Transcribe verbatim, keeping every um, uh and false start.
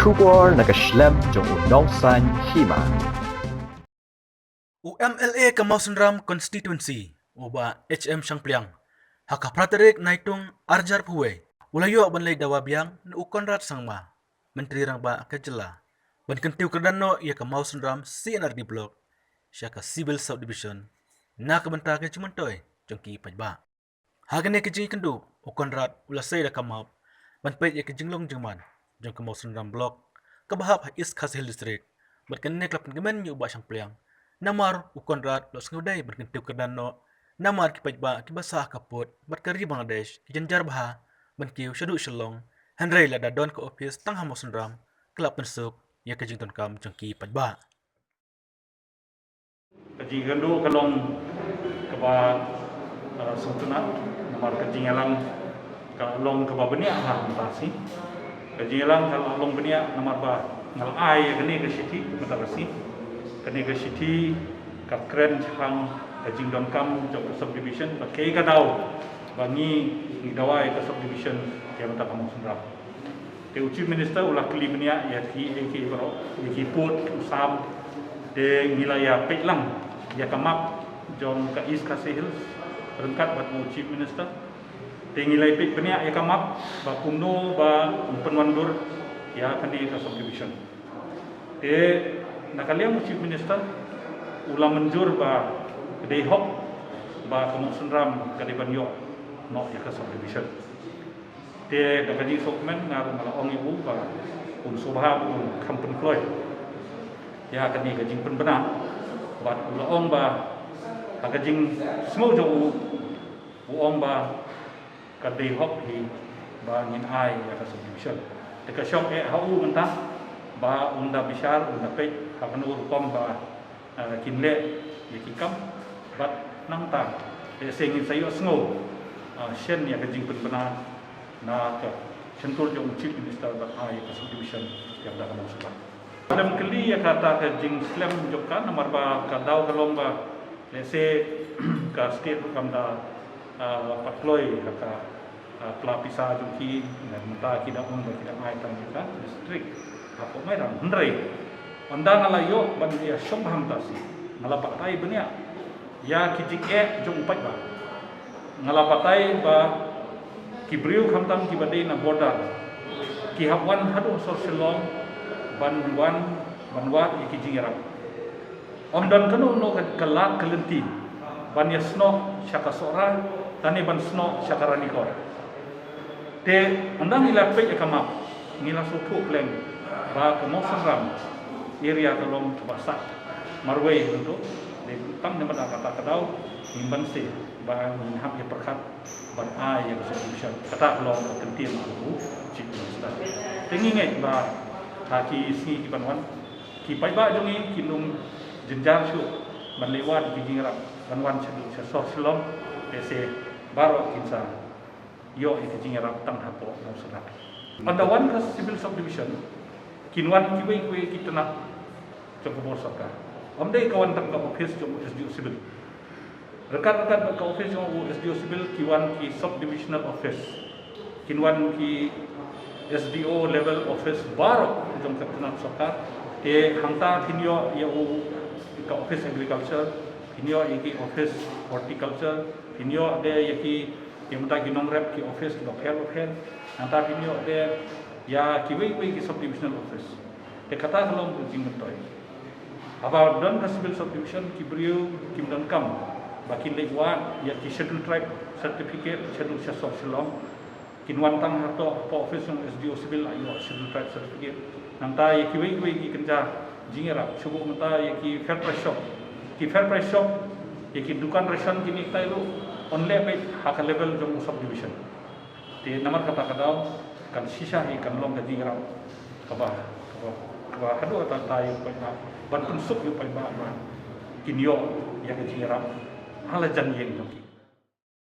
Khubor na ka shlem jong u nongsan hima. U M L A ka Mawsynram Constituency, u Bah H M Shangpliang, ha ka phra tarik Naitung arhajar arphew wei, u la ïoh ban leit dawa biang na u Conrad Sangma, Myntri Rangbah ka jylla, ban kyntiew kyrdan noh ïa ka Mawsynram C and R D Block sha ka Civil Subdivision na ka bynta ka jingmyntoi jong ki paidbah. Ha kane ka jingïakynduh, u Conrad u la sei da ka map ban peit ïa ka jinglong jingman jong ka Mawsynram Block kaba hap ha East Khasi Hills District, bad kane ka la pynkmen ïa u Bah Shangpliang namar u Conrad u la sngewdei ban kyntiew kyrdan noh namar ki paidbah kiba sah ha ka pud bad ka ri Bangladesh ki jynjar bha ban kiew shaduh Shillong, hynrei lada don ka ophis tang ha Mawsynram ka la pynsuk ïa ka jingdonkam jong ki paidbah. Ka jingïakynduh ka long kaba, eh, sngewtynnat, namar ka jingïalang ka long kaba bniah ha mynta shi. Ka jingïalang ka long bniah namar ba nga la ai ïa kane ka shithi mynta ka sngi. Kane ka shithi ka kren shaphang ka jingdonkam jong ka subdivision, ba kaei ka daw ba ngi, ngi dawa ïa ka subdivision ïa mynta ka Mawsynram. Te u Chief Minister u la kylli bniah ïa ki, ïa ki baroh, ïa ki pud, u sam. Te ngi la ïa peit lang ïa ka map jong ka East Khasi Hills ryngkat bad u Chief Minister. Te ngi la ïa peit bniah ïa ka map ba kumno ba yn pynwandur ïa kane ka subdivision. Te na ka liang u Chief Minister u la mynjur ba ka dei hok ba ka Mawsynram ka dei ban ïoh noh ïa ka subdivision. Te da ka jingsngewkmen nga ruh nga la ong ïa u ba un sngewbha un kham pynkloi ïa kane ka jingpynbna. Bad u la ong ba ha ka jingsngew jong u, u ong ba ka dei hok hi ba ngin ai ïa ka subdivision. Te ka shong eh ha u mynta ba un da bishar, un da peit ha kano rukom ba, eh, kin leh ïa ki kam. Bad nangta lehse ngin sa ïohsngew, eh, shen ïa ka jingpynbna na ka shyntur jong u Chief Minister ban ai ïa ka subdivision ïa ka Mawsynram. Lem kylli ïa kata ka jingslem jong ka, namar ba ka daw ka long ba lehse ka state ruh kam da, ah, pynkloi ha ka, ah, pla pisa jong ki, na mynta ki da ong ba ki da ai tang ïa ka district hapoh Mairang. Hynrei ynda nga la ïoh ban ïa shong ha mynta shi, nga la batai bniah ïa ki jingeh jong u paidbah. Nga la batai ba ki briew khamtam kiba dei na border ki hap wan haduh sor Shillong ban wan, ban wad ïa ki jingïarap. Ym don kano kano ka lad ka lynti ban ïa snoh sha ka Sohra, lane ban snoh sha ka Ranikor. Te ynda ngi la peit ïa ka map, ngi la sngewthuh pleng ba ka Mawsynram area ka long kaba sah marwei hangto. Dei tang namar kata ka daw ngim banse ba ngin hap ïa pyrkhat ban ai ïa ka subdivision. Kata ka long ka kyntien u Chief Minister. Te ngi ngeit ba ha ki sngi ki ban wan, ki paidbah jong ngi kin ym jynjar shuh ban leit wad ïa ki jingïarap ban wan sha, sha sor Shillong. Te sa baroh kin sa ïoh ïa ka jingïarap tang hapoh Mawsynram. Ynda wan ka Civil Subdivision, kin wan kiwei kiwei ki tnat jong ka bor sorkar. Ym dei ka wan tang ka ophis jong u S D O Civil. Ryngkat ryngkat bad ka ophis jong u S D O Civil, ki wan ki Subdivisional Office, kin wan ki S D O level office baroh jong ka tnat sorkar. Te hangta phin ïoh ïa u, ka ophis Agriculture, phin ïoh ïa ki ophis Horticulture, phin ïoh de ïa ki, ïa mynta ki nongrep ki ophis kiba pher ba pher. Nangta phin ïoh de ïa kiwei kiwei ki Subdivisional Office. Te kata ka long ka jingmyntoi. Haba don ka Civil Subdivision, ki briew kim donkam ba kin leit wad ïa ki Scheduled Tribe certificate, Scheduled, sha sor Shillong. Kin wan tang hato, hapoh office jong S D O Civil, la ïoh Scheduled Tribe certificate. Nangta ïa kiwei kiwei ki kynja jingïarap, shu buh mynta ïa ki fair price shop. Ki fair price shop, ïa ki dukan ration kine kitai ruh yn leh beit ha ka level jong u subdivision. Te namar kata ka daw kan shisha hi kan long ka jingïarap kaba, kaba, kaba haduh katta katta ïa u paidbah, ban pynsuk ïa u paidbah ba kin ïoh ïa ka jingïarap ha la jan ïing jong ki.